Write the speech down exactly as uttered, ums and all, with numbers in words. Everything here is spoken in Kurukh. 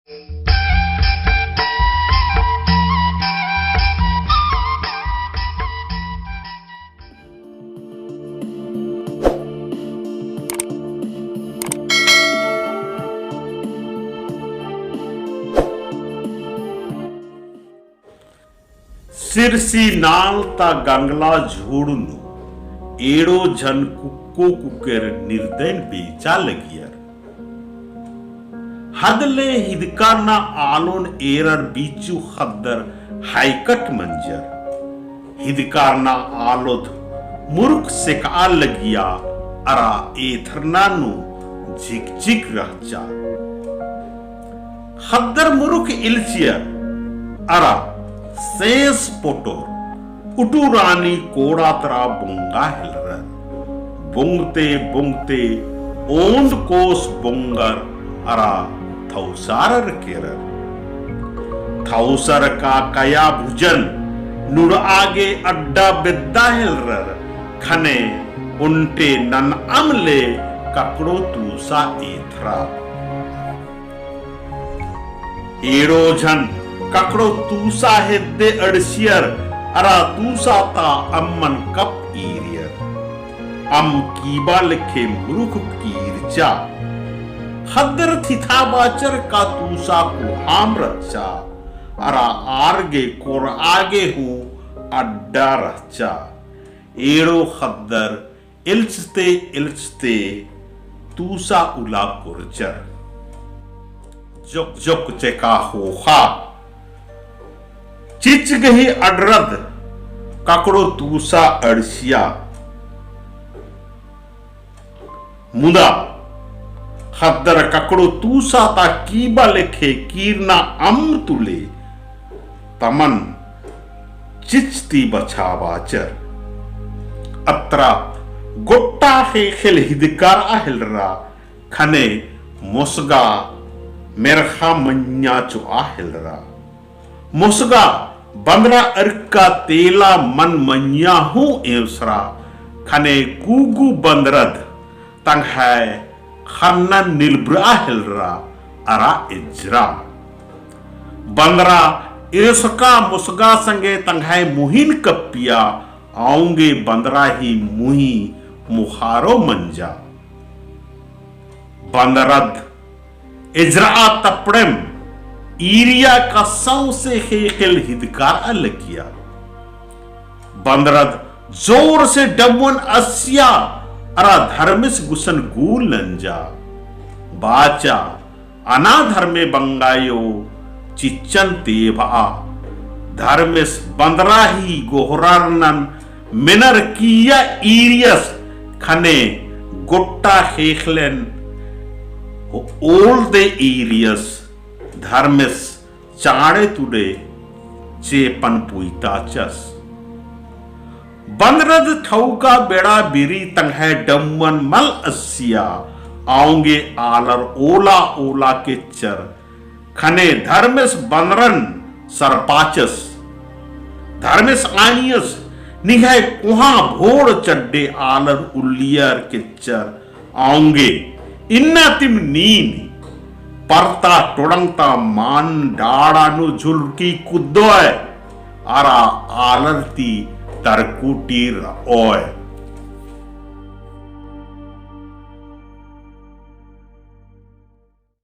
सिरसी नाल ता गंगला झोड़ू नू एड़ो झन कुक्को कुकेर निरदइन बेचा लगियर। हदले हिदकारना आलोन एरर बीचू ख़द्दर हाइकट मंजर। हिदकारना आलोत मुरुख सेकआ लगिया अरा एथरना नू झिकझिक रहचा। ख़द्दर मुरुख इल्चियर अरा सेंस पोटोर उटू रानी कोड़ा तरा बोंगा हेलरर। बोंगते बोंगते ओन्द कोस बोंगर अरा थौसारर केरर। थौसर का कया भुजन नुड़आ गे अड्डा बेद्दा हेलरर। ख़ने ओन्टे ननअम ले ककड़ो तूसा एथरा। एड़ो झन ककड़ो तूसा हेद्दे अंड़सियर अरा तूसा ता अम्मन कप ईरियर। अम्म कीबा लेखे मुरुख कीरचा। ख़द्दर थिथा बाचर का तूसा कुहाम रहचा अरा आर गे कोरआ गे हूँ अड्डा रहचा। एड़ो ख़द्दर एल्चते एल्चते तूसा उला कोरचर। जोक जोक चेका ख़ोख़ा चिच्च गही अडरद ककड़ो तूसा अंड़सिया। मुदा ख़द्दर ककड़ो तूसा ता कीबा लेखे कीरना अम्म तुले तमन चिच्च ती बछाबाचर। अत्रा गोट्टा ख़ेख़ेल हिदकारआ हेलरा। ख़ने मोसगा मेरख़ा मइय्याँ चोआ हेलरा। मोसगा बन्दरा अरका तेला मन मइय्याँ हूँ एवसरा। ख़ने गूगू बन्दरद तंग्है ख़न्नन निलबरआ हेलरा अरा एजरा। बन्दरा एसका मोसगा संगे तंग्है मुहिन कप्पिया, औंगे बन्दरा ही मुही मुखारो मंजा। बन्दरद एजरआ तपड़ेम ईरिया का सौंसे ख़ेख़ेल हिदकारआ लगिया। बन्दरद जोर से डम्मन अस्सिया अरा धर्मेस गुसन गूल नंजा। बाचा, अना धर्मे बंगायो चिच्चन तेभआ। धर्मेस बन्दरा ही गोहरारनन मेनर किइय्या ईरियस। ख़ने गोट्टा ख़ेख़ेलेन ओलदे ईरियस। धर्मेस चाड़े तुड़े चेपन पुइताचस। बन्दरद ठौका बेड़ा बिरी तंग्है डम्मन मल अस्सिया, औंगे आलर ओला ओला केच्चर। ख़ने धर्मेस बन्दरन सरपाचस। धर्मेस आनियस, निंग्है कोहाँ भोड़ चड्डे आलर उल्लियर केच्चर। औंगे इन्ना तिम नीन परता टोड़ंग ता मान डाड़ा नू झुलकी कुद्दोय अरा आलर ती तरकुटी रओय।